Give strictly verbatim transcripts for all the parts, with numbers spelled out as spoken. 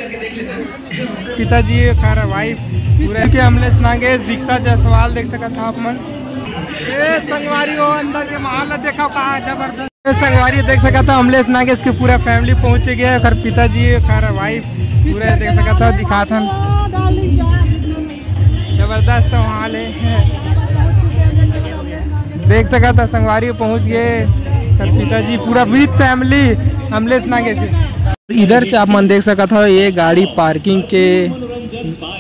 पिताजी, ओकर वाइफ, पूरा के अमलेश नागेश, दीक्षा जायसवाल देख सकत हव आप मन। ए संगवारी हो, अंदर के माहौल ला देखव, का जबरदस्त। ए संगवारी देख सकत हव, अमलेश नागेश के पूरा फैमिली पहुंच गया है, ओकर पिताजी, ओकर वाइफ, पूरा देख सकत हव, दिखात हन। जबरदस्त माहौल है। देख सकत हव, संगवारी पहुंच गए, ओकर पिताजी पूरा विद फैमिली अमलेश नागेश। इधर से आप मन देख सकत हव, ये गाड़ी पार्किंग के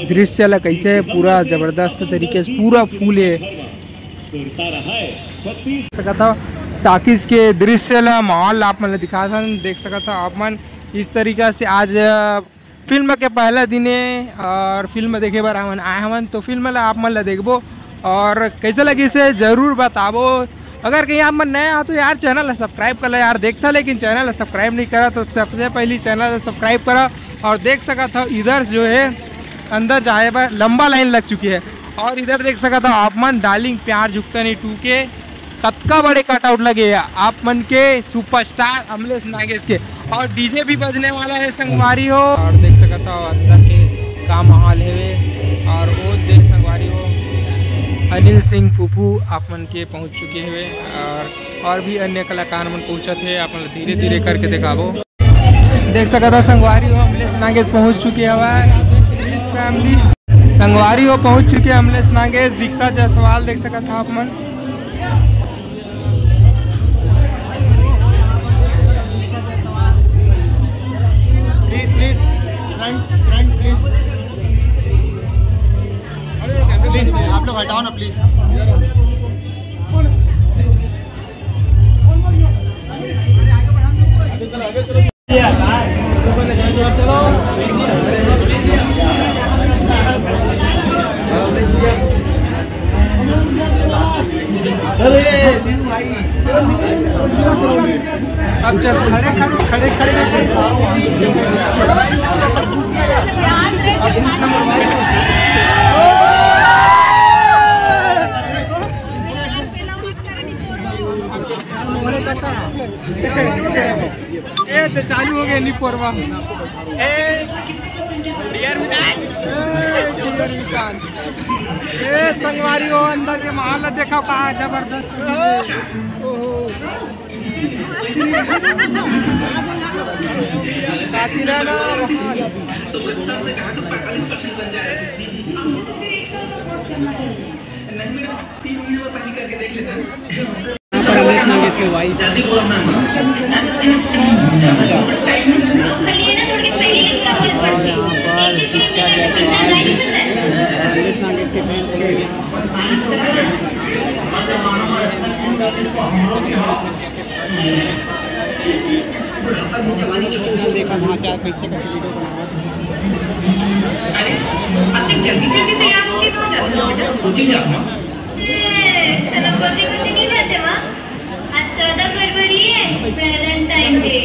दृश्य ला कैसे पूरा जबरदस्त तरीके से पूरा फुल है। सकत हव, टाकीज के दृश्य ला, माहौल ला आप मन ला दिखात हन। देख सकत हव आप मन, इस तरीका से आज, अ, फिल्म के पहला दिन ए और फिल्म देखे बर हमन आए हवन, तो फिल्म ला आप मन ला देखबो और कैसे लगिस हे जरूर बताबो। अगर कहीं आप मन नया हो तो यार चैनल ला सब्सक्राइब कर लो यार, देखता लेकिन चैनल ला सब्सक्राइब नहीं करा, तो सबसे पहली चैनल ला सब्सक्राइब करा। और देख सकत हव इधर जो है अंदर जाए बर लंबा लाइन लग चुकी है। और इधर देख सकत हव आप मन डार्लिंग प्यार झुकता नहीं टू के कतका बड़े कटआउट लगे हे आप मन के सुपरस्टार अमलेश नागेश के, और डीजे भी बजने वाला है संगवारी हो। और देख सकत हव अंदर के का माहौल हेवे, और वो देख संगवारी हो अनिल सिंह पुपू आप मन के पहुंच चुके हेवे, और और भी अन्य कलाकार मन पहुंचत हे, आप मन धीरे धीरे करके दिखाबो। देख सकत हव संगवारी हो, अमलेश नागेश पहुंच चुके हवय। फैमिली संगवारी हो पहुंच चुके हैं अमलेश नागेश, दीक्षा जायसवाल देख सकत हव आप मन। Please please front front please please आप लोग हटाओ ना प्लीज। अब चल खड़े खड़े खड़े खड़े ए तो चालू हो गया निपोरवा। ए डियर मितान। ए संगवारी हो, अंदर के माहौल ला देखो, का जबरदस्त है। ओहो। कातिरा ना। देखा भांचा कैसे करके वीडियो बनावत हे। अरे, अब तक जल्दी जल्दी तैयार होके तो जाते हो बेटा। कोचिंग जाना। ए, चलो कोचिंग कोचिंग नहीं जाते माँ। आज चौदह फरवरी है, वैलेंटाइन डे।